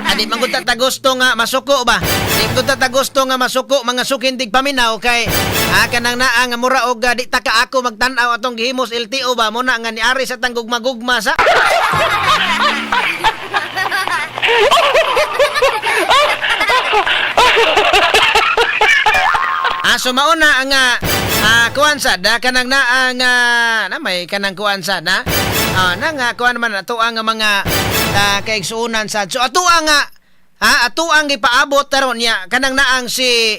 Adi man gud ta gusto nga masuko ba. Di man gud ta gusto nga masuko mga sukindig paminaw kay kanang naa nga mura og di ta ka ako magtan-aw atong gihimos LTO ba mo na nga niari sa tang gugma-gugma sa. So mauna ang kuan sad kanang naa nga na may kanang kuan sad na. Na nga kuan man ato ang mga kaigsuonan sad. So ato ang ato ang gipaabot taron niya kanang naang si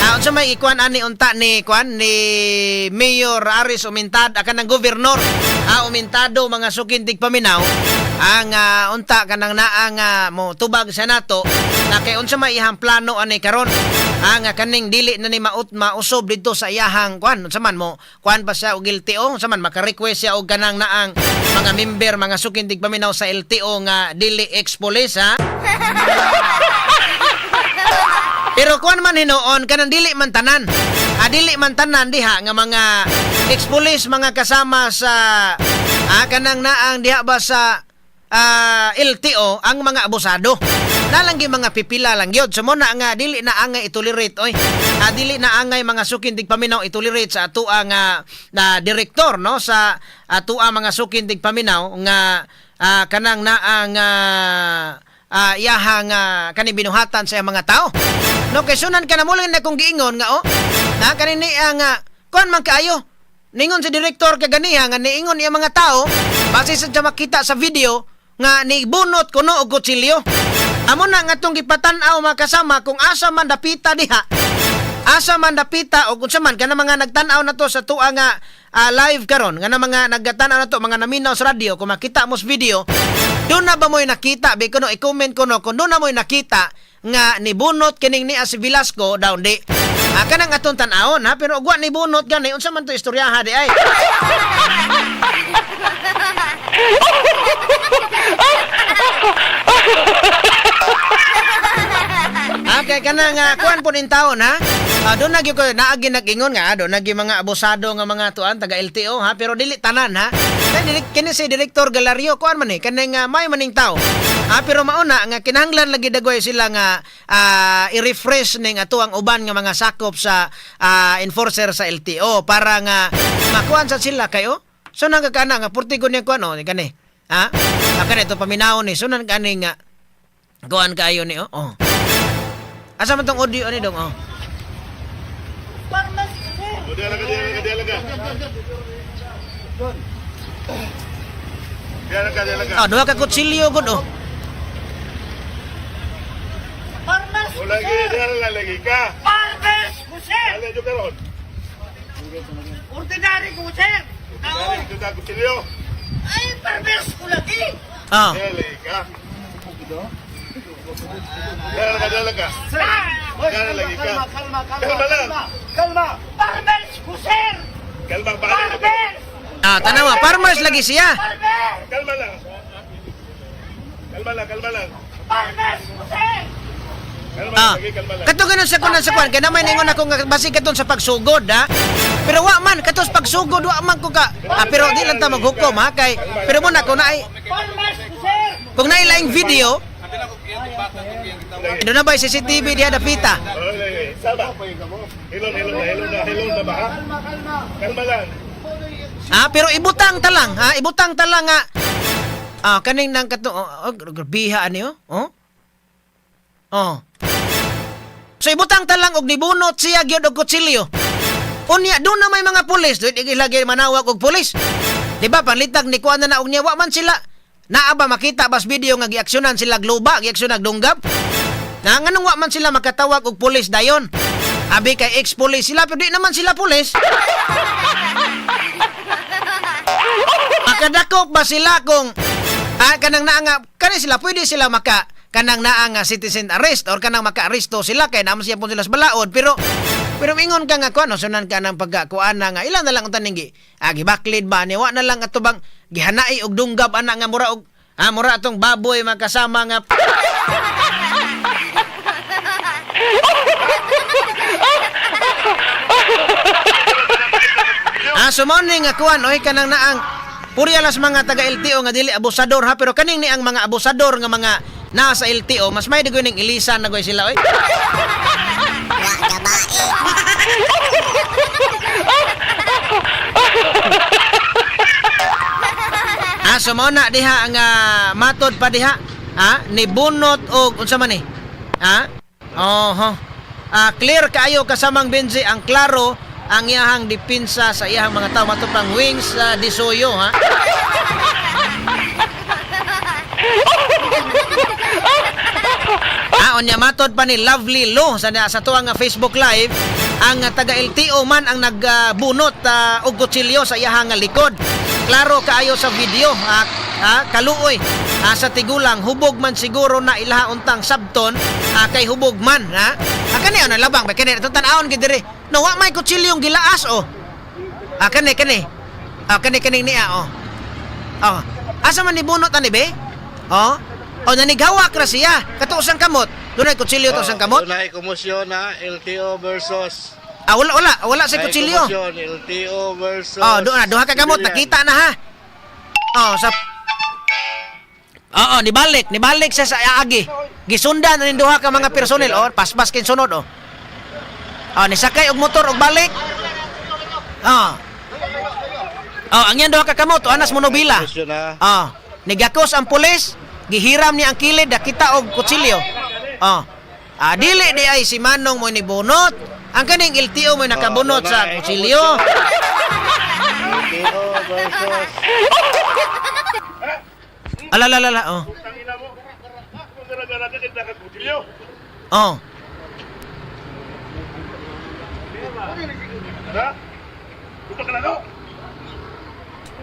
unsa may ikuan ani unta ni kuan ni Mayor Aris Umintad kanang gobernador Umintado mga sukindig paminaw ang unta kanang naang mo tubag sa nato na kay unsa may iyang plano ani karon ang kaning dili na ni maut mausob didto sa iyahang kuan unsa man mo kuan pa siya og LTO unsa man maka-request siya og kanang naang mga member mga sukindig paminaw sa LTO nga dili ex-police ha. Pero kuan man hinuon kanang dili man tanan. Dili man tanan diha nga mga ex-police mga kasama sa kanang naang diha ba sa LTO ang mga abusado. Nalanggi mga pipila lang gyud. So mo na nga dili na angay itolerate oy. Dili na angay mga sukindig paminaw itolerate sa atoa nga na direktor no sa atoa mga sukindig paminaw nga kanang naang iyahang kani binuhatan sa mga tao. No kay sunan ka na muling na kung giingon nga oh. Na kanini ang kuan man kaayo. Ningon si direktor kaganiha nga niingon iya mga tao base sa makita sa video nga nibunot kuno og kutsilyo. Amo na nga tong gipatan-aw makasama kung asa man dapita diha. Asa man dapita og unsa man kana mga nagtan-aw na to sa tuwa nga live karon nga mga nagtan-aw na to mga naminaw sa radyo kung makita mo sa video doon na ba mo'y nakita bi kuno i-comment kuno kung doon na mo'y nakita nga nibunot kining niya si Velasco daw di. Kanang atong tan-awon ha pero ugwa nibunot gani unsa man to istoryaha di ay. Okay kanang kuan po ning taon ha. Doon na gyud ko naagi nag-ingon nga doon na gyud mga abusado nga mga tuan taga LTO ha pero dili tanan ha. Kani kini si Direktor Galario kuan man ni kaning may maning tao. Pero mauna nga kinahanglan lagi dagway sila nga i-refresh ning ato ang uban nga mga sakop sa enforcer sa LTO para nga makuan sa sila kayo. So nagakana nga purti ko niya kuan oh kani. Ha? Kani ito paminawon ni so nan kani nga kuan kaayo ni oh. Oh. Asa man tong audio ani dong oh. Oh, duha ka kutsilyo gud oh. Lagi ka. Farmers ko, sir! Dali jo karon. Ordinary ko, sir! Dali jo ta kutsilyo. Ay, farmers ko lagi! Oh. Dali ka. Dali ka, dali ka. Dali lagi ka. Kalma, kalma, Kalma lang. Kalma. Farmers ko, sir! Kalma ba? Farmers! Tanawa, farmers lagi siya. Farmers! Kalma lang. Kalma lang, kalma lang. Farmers ko, sir! Kalma lang, lagi, kalma lang. Kato ganun sa kunan sa kuan kay naman ningon ako nga basi katon sa pagsugod ha. Pero wa man kato sa pagsugod wa man ko ka. Pero di lang ta maghukom ha kay pero mo na kung naay Farmers ko, sir! kung naay laing video doon na ba CCTV diha dapita? Sama. Hilon, hilon na, hilon na, hilon na ba ha? Kalma, kalma. Kalma lang. Pero ibutang ta lang ha, ibutang ta lang nga. Kaning nang kato oh, grabiha ani oh. Oh. Oh. So ibutang ta lang og nibunot siya gyud og kutsilyo. Unya doon na may mga pulis, doon ilagay manawag og pulis. Di ba panlitag ni kuan na og niya wa man sila. Naa ba makita bas video nga giaksyonan sila globa, giaksyonan dunggab? Na nganong wa man sila makatawag og pulis dayon? Abi kay ex-police sila pero di naman sila pulis. Makadakop ba sila kung kanang naa nga kani sila pwede sila maka kanang naa nga citizen arrest or kanang maka-aresto sila kay naman siya po sila sa balaod pero mingon ka nga kuan no sunan ka ng pagkakuan na nga ilan na lang unta ning gibaklid ba ni wa na lang ato bang gihanai og dunggab ana nga mura og mura atong baboy makasama nga So mo ni nga kuan oy kanang naang Purya las mga taga LTO nga dili abusador ha, pero kaning ni ang mga abusador nga mga nasa LTO, mas may ning ilisan na goy sila oy. Ah, so mao na diha ang matod pa diha, ha? Nibunot og unsa man ni? Ha? Oho. Ah, clear kaayo kasamang Benji ang klaro ang iyahang dipinsa sa iyahang mga tao matod pang Wings Disoyo ha. Ah, unya matod pa ni Lovely Lo sa tuang nga Facebook Live ang taga LTO man ang nagbunot og kutsilyo sa iyahang nga likod. Klaro kaayo sa video kaluoy sa tigulang hubog man siguro na ilaha untang sabton kay hubog man ha. Kani ano labang ba kani itong tan-awon gid diri. No wa may kutsilyong gilaas oh. Ah, kani kani. Ah, kani kani niya oh. Oh. Asa man nibunot ani be? Oh. Oh, nanighawak ra siya. Kato usang kamot. Dunay kutsilyo to usang kamot. Dunay komosyon ha, LTO versus Ah, wala wala, wala sa Dunay kutsilyo. komosyon, LTO versus Oh, doon na duha ka kamot civilian. nakita na ha. Oh, sa Oo, nibalik, nibalik siya sa agi. Gisundan na ning duha ka mga personnel oh, paspas kin sunod oh. Oh, nisakay og motor og balik. Oh. Oh, ang yan duha ka kamot, oh, anas monobila. Komosyon ha. Ah, nigakos ang pulis, gihiram niya ang kilid, nakita og kutsilyo. Ah. Ah, dili di ay si Manong mo nibunot. Ang kaning LTO mo nakabunot sa dunay kutsilyo. LTO versus Alalalala, oh. Tangina mo. Kung gara-gara ka kita ka kutsilyo. Oh. Ha? Gusto ka na no?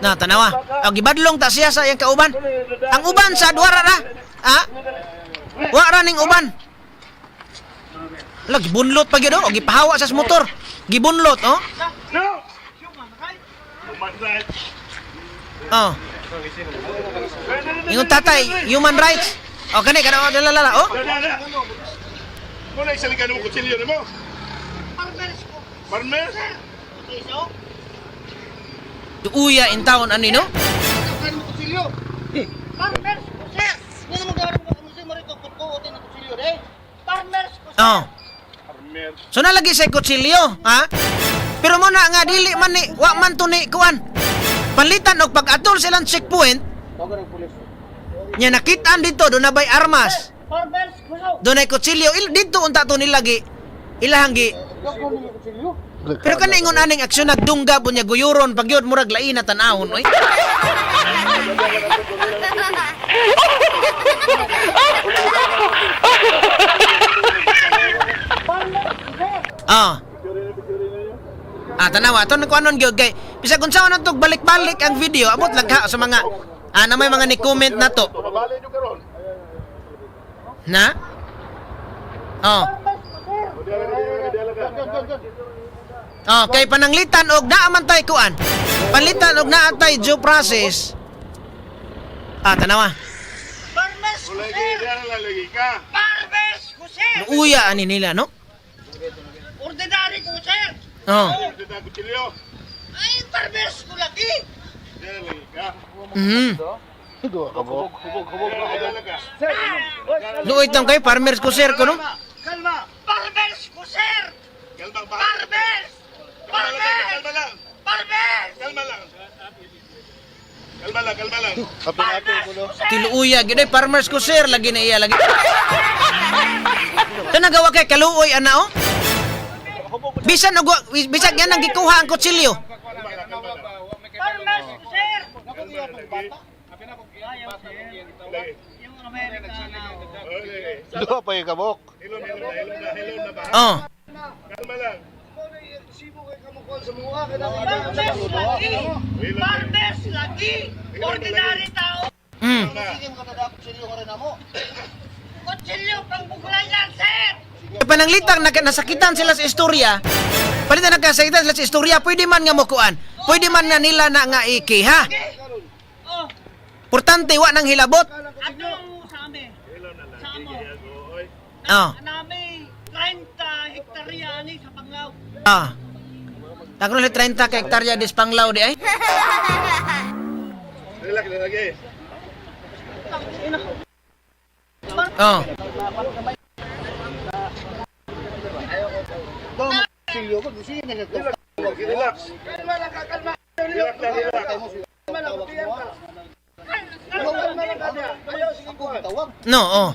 Na tanawa. Oh, gibadlong ta siya sa iyang kauban. Ang uban sa duwara ra. Ah? Wa ra ning uban. Ala, gibunlot pa gyud oh, gipahawa sa motor. Gibunlot oh. No! Human rights. Oh. Ingon tatay, human rights. Oh, kani kana oh, lalala oh. Dada! Mo na isaligan mo kutsilyo nimo. Farmers ko. Farmer? Iso? Uya in town ani no? Farmers ko, sir! Farmers ko, sir! Oh. Farmer. So nalagi sa kutsilyo, ha? Pero mo na nga dili man ni wa man to ni kuan. Palitan og pag-atol silang checkpoint. Nya nakitaan dito do na bay armas. Farmers ko, sir! Dunay kutsilyo il dito unta to nilagi ilahang gi. Pero kana ingon aning aksyon nagdungga bunya guyuron pag yun murag lain na tan-awon oy. Ah. Ah, tanawa ato ko anon gyud kay bisag unsa man tog balik-balik ang video abot lang ka sa mga na may mga ni comment na to. Mabali nyo karon. Na? Oh. Oh, kay pananglitan og naa man tay kuan. Panglitan og naa tay due process. Ah, tanawa. Farmers ko, Lagi, sir! diyan lang lagi ka. Farmers ko, sir! Uya ani nila, no? Ordinary ko, sir! Oh. Dito na kutsilyo. Ay, farmers ko lagi! Diyan lagi ka. Hubog, hubog, hubog. Diyan lang ka. Luoy tang kay farmers ko sir ko no. Kalma! Farmers ko, sir! Kalma ba? Farmers! Kalma lang, Farmers! kalma lang. Farmers! Kalma lang. Kalma lang, kalma lang. Farmers ko, sir! Tiluuya gid ay farmers ko sir lagi na iya lagi. Tanagawa kay kaluoy ana oh. Bisan og bisag yan ang gikuha ang kutsilyo. Farmers ko, sir! Lagi. Yung Amerika na. Okay. Duha pa yung kabok. Hilom, hilom na, hilom na, hilom na ba? Oh. Kalma lang. Farmers lagi! Farmers lagi! Ordinary tao! Kutsilyo pang bukulay yan, sir! Pananglitang nasakitan sila sa istorya. Palitan nagkasakitan sila sa istorya, pwede man nga mokuan. Pwede man nga nila na nga ikiha. Oh, Portante wa nang hilabot. ano sa amin? Sa amo. Oh. Nami 30 hektarya ani sa Panglao. Ah. Takno 30 ka hektarya dis Panglao di ay. Lagi. Oh. Relax. Relax lang, relax. No, oh.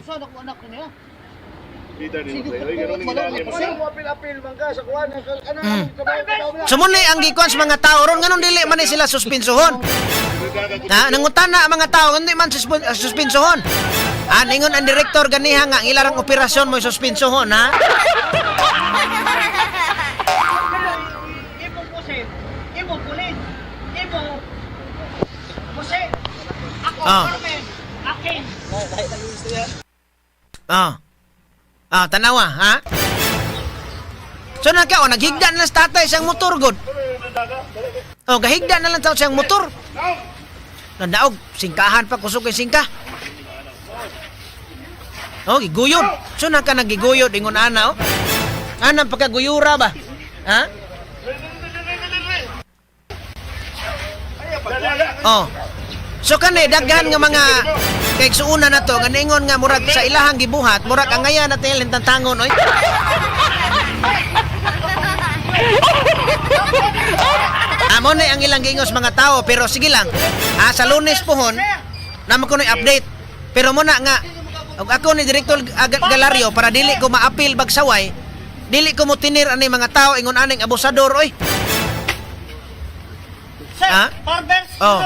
Dita ni Oy, ganun ang ilalim. So muna ang gikuan sa mga tao ron, nganong dili man ni sila suspinsuhon. Na nangutana ang mga tao hindi man suspinsuhon. Ah, ningon ang direktor ganiha nga ang ilarang operasyon mo suspinsuhon, ha? Imo pusit, imo pulis, imo pusit. Ako, Carmen, akin. Oh. Ah, tanawa, ha? So nagka, oh, naghigda na lang sa tatay siyang motor, god. Oh, gahigda na lang sa siyang motor. Nandaog, singkahan pa, kusog kay singka. Oh, giguyod. So nagka nagiguyod, ingon ana, oh. Anang pagkaguyura ba? Ha? Oh. So kani daghan nga mga kay suuna na to nga ningon nga murag sa ilahang gibuhat, murag ang ngaya na tayo tantangon oy. Amo na ang ilang giingos mga tao, pero sige lang. Ah, sa Lunes pohon namo ko update. Pero muna nga og ako ni Direktor Galario para dili ko maapil bagsaway, dili ko motinir ani mga tao ingon aning abusador oy. Sir, Ah? farmers, Oh.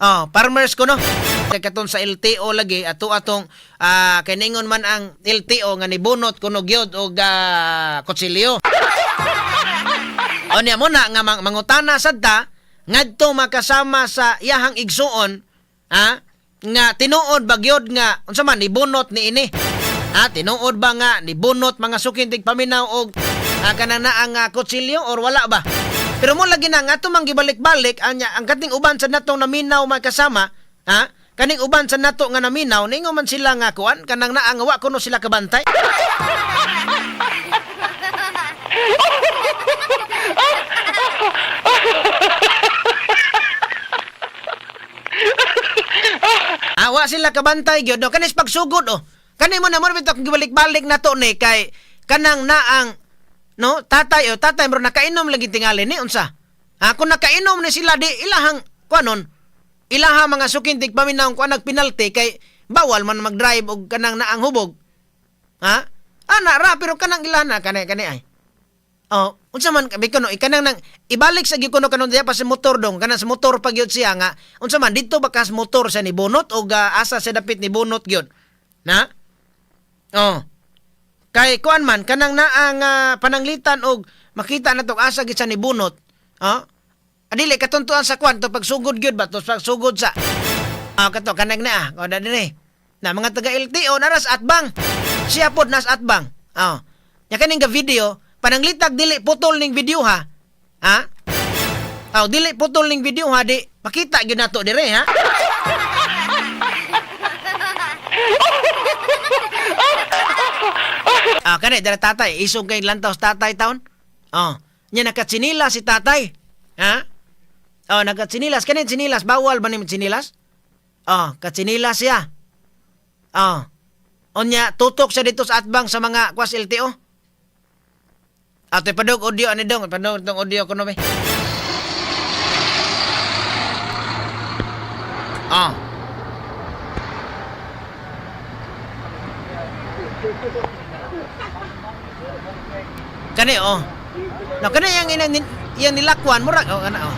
Oh, farmers ko no. Kay katon sa LTO lagi ato atong kay ningon man ang LTO nga nibunot kuno gyud og kutsilyo. O niya mo na nga mangutana sad ta ngadto makasama sa iyahang igsuon, ha, nga tinuod ba gyud nga unsa man nibunot ni ini. Ha, tinuod ba nga nibunot, mga sukin tig paminaw, og kanang naa nga kutsilyo or wala ba? Pero mo lagi na nga ato mang gibalik-balik anya ang kating uban sa natong naminaw makasama, ha? Kaning uban sa nato nga naminaw, ningo man sila nga kuan kanang naa nga wa kuno sila kabantay. Awa sila kabantay gyud no kanis pagsugod oh. Kani mo na mo bitaw kung gibalik-balik na to ni kay kanang naang no tatay oh, tatay bro nakainom lagi tingali ni unsa. Ha, kung nakainom ni sila di ilahang kuanon ilaha mga sukintig paminaw kuan nagpenalty kay bawal man mag-drive og kanang naang hubog. Ha? Ana ra pero kanang ilana kani kani ay. Oh, unsa man kabi kuno ikanang nang ibalik sa gyud kuno kanon diya pa sa motor dong kanang sa motor pa gyud siya nga unsa man didto ba kas motor siya ni bunot o asa siya dapit ni bunot gyud. Na? Oh. Kay kuan man kanang naa nga pananglitan og makita na tong asa gyud siya ni bunot. Oh. Adili katuntuan sa kuan to pagsugod gyud ba to pagsugod sa kato kanang naa o na dinhi. Na mga taga LTO naras atbang. Siya pod nas atbang. Oh. Nya kaning ga video pananglitag dili putol ning video ha. Ha? Aw dili putol ning video ha di makita gyud nato dire ha. Ah, kani dara tatay, isog kay lantaw sa tatay taon. Oh, nya nakatsinilas si tatay. Ha? Oh, nakatsinilas kani tsinilas bawal ba ni tsinilas? Oh, katsinilas siya. Oh. Unya tutok siya dito sa atbang sa mga kwas LTO. Ate padog audio ani dong, padog tong audio kuno be. Ah. Kani oh. No kani yang ina yang nilakwan murag oh kana oh.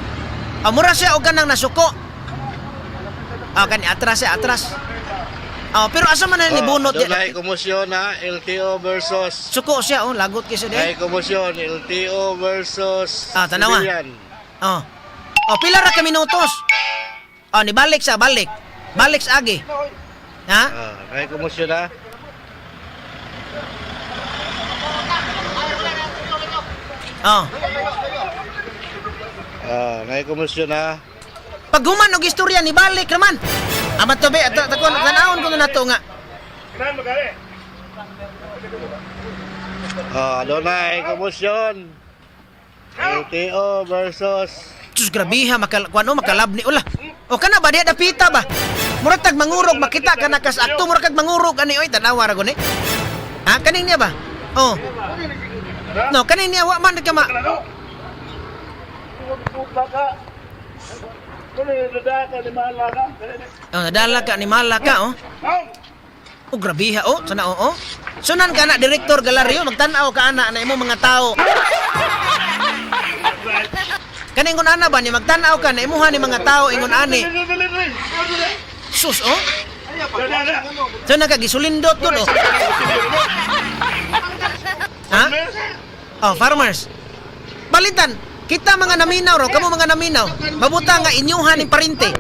Ah, mura siya og kanang nasuko. Ah, kani atras siya, atras. Oh, pero asa man na nibunot Doon ay komosyon ha, LTO versus Suko siya oh, lagot kay siya di. Ay komosyon, LTO versus Ah, tanawa. civilian. Oh. Oh, pila ra ka minutos. Oh, nibalik sa balik. Balik sa agi. Ha? Ah, ay komosyon ha. Oh. Ah, ay komosyon ha. Pag human og istorya nibalik raman. Amat to be ato takon tanawon ko na nato nga. Ah, doon ay komosyon. LTO versus Sus grabiha makal kuan oh, makalab ni ula. O kana ba diha dapita ba? Murag tag mangurog makita ka na kas akto, murag kag mangurog ani oy, tanawa ra guni. Ha, kaning niya ba? Oh. No, kaning niya wa man ka ma. Oh, nadala ka ni Malaka oh. Oh, grabiha oh, sana oo. Sunan ka na Direktor Galario, magtan-aw ka ana na imo mga tao. Kaning ingon ana ba ni magtan-aw ka na imuha ni mga tao ingon ani. Sus oh. So nakagisulindot gud oh. Ha? Oh, farmers. Balitan, kita mga naminaw ro, kamo mga naminaw. Mabuta nga inyuhan ning parente.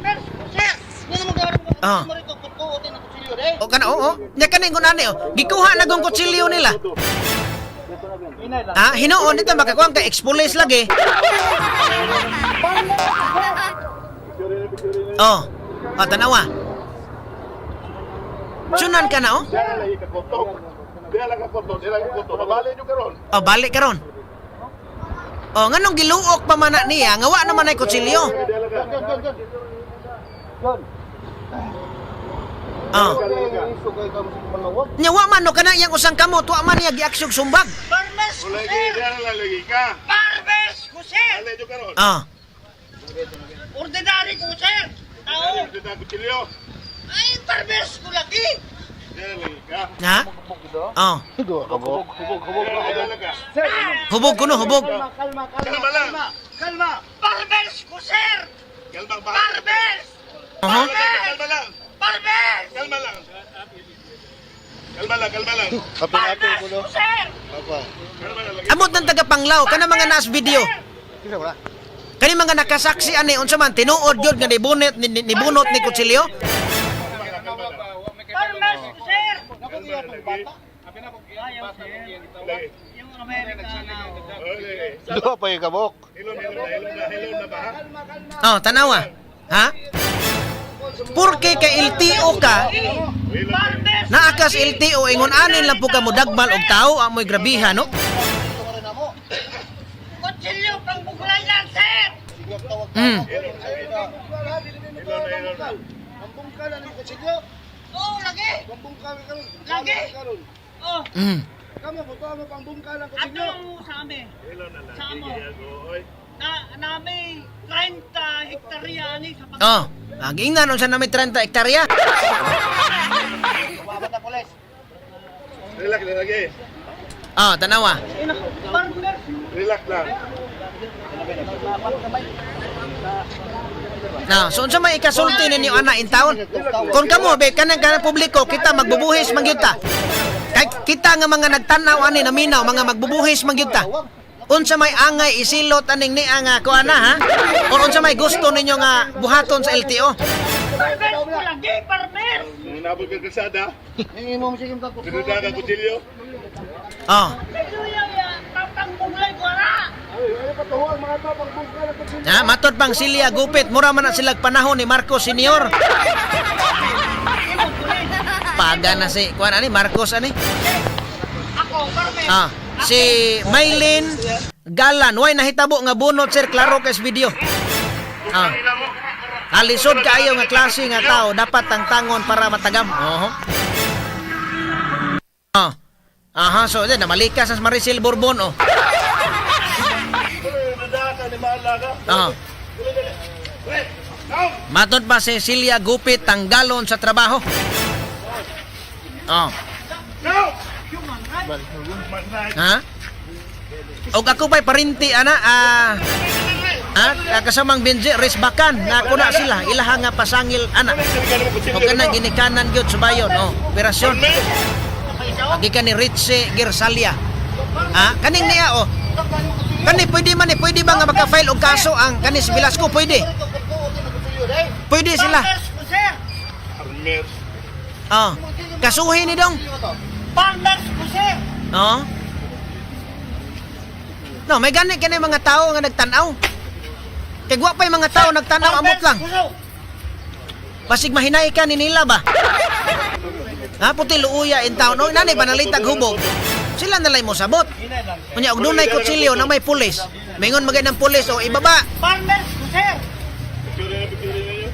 Oh. O kana oo. Nya kaning ingon ani oh. Gikuha na gong kutsilyo nila. Ah, hinuon dito makakuha kay ex-police lagi. Oh. Oh, tanawa. Sunan ka na oh. Oh, balik karon. Oh, nganong giluok pa man na niya, nga wa naman ay kutsilyo. Oh. Nya wa man no kana iyang usang kamot, wa man niya giaksyog sumbag. Farmers ko, sir! Farmers ko, sir! Oh. Ordinary ko, sir! Tao! Ay, farmers ko lagi! Ha? Oh. Hubog kuno, hubog. Kalma lang! Kalma! Farmers ko, sir! Farmers! Aha. Kalma lang. Farmers! Kalma lang. Kalma lang, kalma lang. Farmers ko, sir! Kalma lang. Amot ng taga Panglao kana mga naas video. Kani mga nakasaksi ani unsa man tinuod gyud nga nibunot ni, nibunot ni kutsilyo. Farmers ko, sir! Yung Amerika na. Duha pa yung kabok. Hilom, hilom na, hilom na, hilom na ba? Oh, tanawa. Ha? Porke kay LTO ka, Farmers! naa ka sa LTO ingon anin lang po ka modagmal og tao amoy grabiha no. Kutsilyo pang buglayan, sir! Hilom na, hilom na. Oo, lagi! Lagi! Oh, ato sa amin. Hilom na lang. Sa amo. Oy. Na, nami 30 hektarya ani sa pag. Oh, ang ingnan unsa na may 30 hektarya. Relax lang lagi. Oh, tanawa. Farmers! Relax lang. Na, so unsa may ikasulti ninyo ana in town? Kung kamo be kanang kanang publiko kita magbubuhis man gyud ta. Kay kita nga mga nagtan-aw ani naminaw mga magbubuhis man gyud ta. Unsa may angay isilot aning niya nga kuan na ha? Or unsa may gusto ninyo nga buhaton sa LTO? Farmers ko lagi! Farmers! Nabog ka kalsada. Dinuda ka kutsilyo. Oh. Medyo ya, pang buglay ko na! Ha, matod pang Silya Gupit, mura man na silag panahon ni Marcos Senior. Paga na si kuan ani Marcos ani. Ako, farmers! Ah, si Maylin Galan, way nahitabo nga bunot sir, klaro kay sa video. Ah. Alisod kaayo nga klase nga tao dapat tangtangon para matagam. Oho. Ah. Aha, so din namalikas sa Maricel Bourbon oh. Ah. Matod pa si Celia Gupit tanggalon sa trabaho. Oh. Ha? Og ako pa'y parinti ana ah, kasamang Benji Resbakan na ako na sila ilaha nga pasangil ana. Og kana ginikanan gyud subayon oh, operasyon. Gikan ni Ritze Gersalia. Ah, kaning niya oh. Kani pwede man eh, pwede ba nga maka-file og kaso ang kani si Velasco pwede. Pwede sila. Farmers ko, sir! Farmers. Oh. Kasuhin ni dong. Farmers ko, sir! Oo. No, may gani kani mga tao nga nagtan-aw. Kay wa pa'y mga tao nagtan-aw amot lang. Farmers ko, Basig mahinay ka ni nila ba? Ha, puti luuya in town. O, nanay, banalitag hubog. Sila nalay mo sabot. Unya, og dunay kutsilyo na may pulis. Mingon magay ng pulis o ibaba. Farmers ko, sir! Picture na, picture na yun.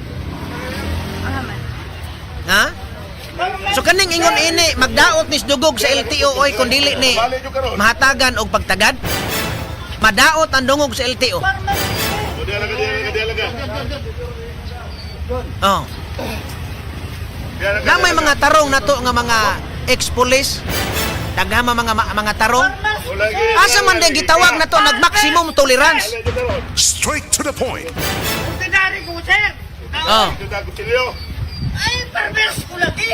kaning ingon ini magdaot ni dugog sa LTO oy kun dili ni mahatagan og pagtagad. Madaot ang dungog sa LTO. O, diala ka, diala ka, diala ka. Oh. Diala ka, Na may diala ka. mga tarong nato nga mga ex-police. Daghan man mga tarong. Wala gyud. Asa man din gitawag na to nag maximum tolerance. Dali jud karon. Straight to the point. Ordinary ko, sir. Oh. Dito kutsilyo. Ay, perverse ko lagi.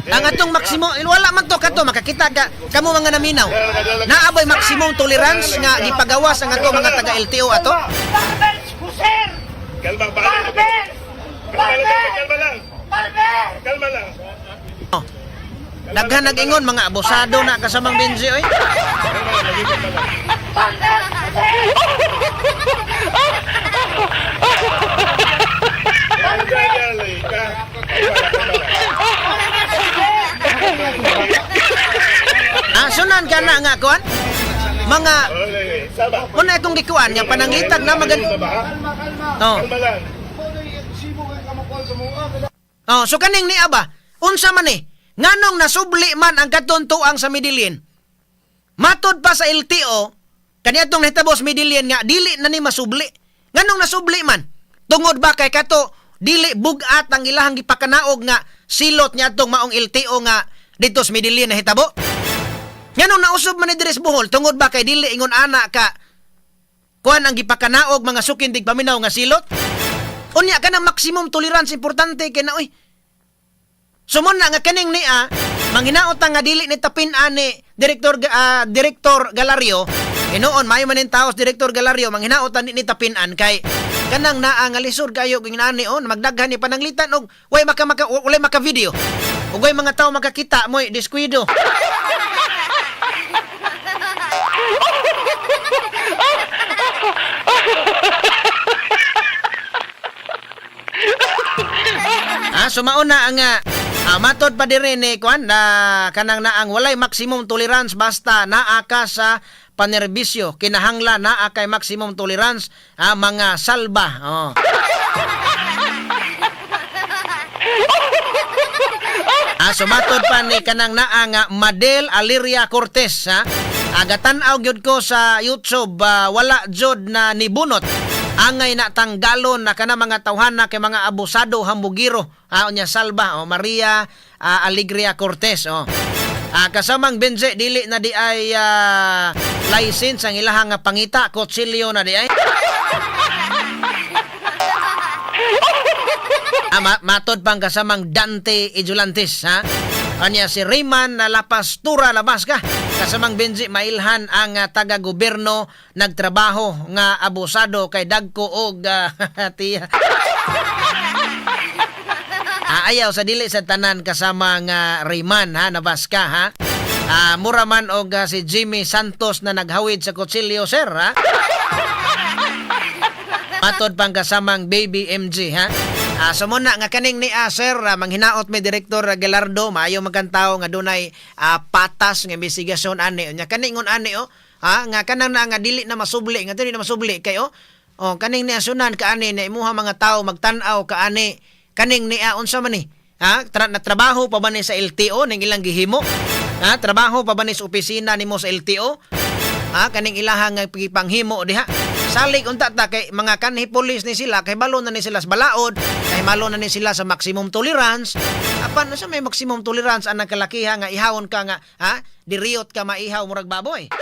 Ang atong maximum eh, wala man to kato makakita ka kamo mga naminaw. Naa bay maximum tolerance nga gipagawas ang ato mga taga LTO ato? Perverse ko, sir. Kalma, bahala. Perverse! Kalma lang, kalma lang. Perverse! Kalma lang. Oh. Daghan nag-ingon mga abusado na kasamang Benji oy. Perverse ko, sir! Diala ka. Kalma lang. Ah, sunan ka na nga kuan. Mga Olay, Saba. una akong gikuan nga pananglitan na magan. Saba, ha? Oh. Kalma lang. Oh, so kaning ni aba, unsa man ni? Nganong nasubli man ang katuntuang sa Medellin? Matod pa sa LTO, kaniadtong nahitabo sa Medellin nga dili na ni masubli. Nganong nasubli man? Tungod ba kay kato dili bugat ang ilahang gipakanaog nga silot niadtong maong LTO nga dito sa Medellin nahitabo? Nganong nausob man ni diri sa Bohol tungod ba kay dili ingon ana ka kuan ang gipakanaog mga sukindig paminaw nga silot? Unya ka ng maximum tolerance, importante kay na oy. Sumon na nga kaning niya manghinaot nga dili ni tapin ani Direktor Direktor Galario. Hinuon maayo man ning taos Direktor Galario, manghinaot ni tapinan kay kanang naa nga lisod kayo ging ani on magdaghan ni pananglitan og way maka, maka walay maka video ug way mga tao makakita moy diskuido. Ah, so mauna ang matod pa diri ni kuan na kanang naang walay maximum tolerance basta naa ka sa panerbisyo, kinahanglan naa kay maximum tolerance, mga salba. Oh. Ah, sumatod pa ni kanang naa nga Madel Aliria Cortez ha. Agatan-aw gyud ko sa YouTube, wala jud na nibunot. Angay na tanggalon na kana mga tawhana kay mga abusado hambugiro. Ha, unya salba o Maria Alegria Cortez oh. Ah, kasamang Benze, dili na di ay license ang ilahang nga pangita, kutsilyo na di ay. Ah, matod pang kasamang Dante Ijulantes, ha? Kanya si Rayman na Lapastura labas ka. Kasamang Benji, mailhan ang taga-gobyerno nagtrabaho nga abusado kay dagko og tiya. Ah, ayaw sa dili sa tanan kasama nga Rayman ha, nabas ka ha. Ah, mura man og si Jimmy Santos na naghawid sa kutsilyo, sir, ha. Matod pang kasamang Baby MG ha. Ah, so muna nga kaning ni sir, manghinaot may Direktor Gallardo maayo magkantaw nga dunay patas nga investigasyon ani. Nya kaning ngon ani oh ha nga kanang na nga dili na masubli nga dili na masubli kay oh. Oh, kaning ni asunan kaani na imuha mga tao magtan-aw kaani kaning ni unsa man ni? Ha? Na trabaho pa ba ni sa LTO ning ilang gihimo? Ha? Trabaho pa ba ni sa opisina nimo sa LTO? Ha, kaning ilaha nga panghimo diha. Salig unta ta kay mga kanhi pulis ni sila kay balo na ni sila sa balaod, kay malo na ni sila sa maximum tolerance. Apan sa may maximum tolerance ang kalakiha nga ihawon ka nga ha, diriyot ka maihaw murag baboy.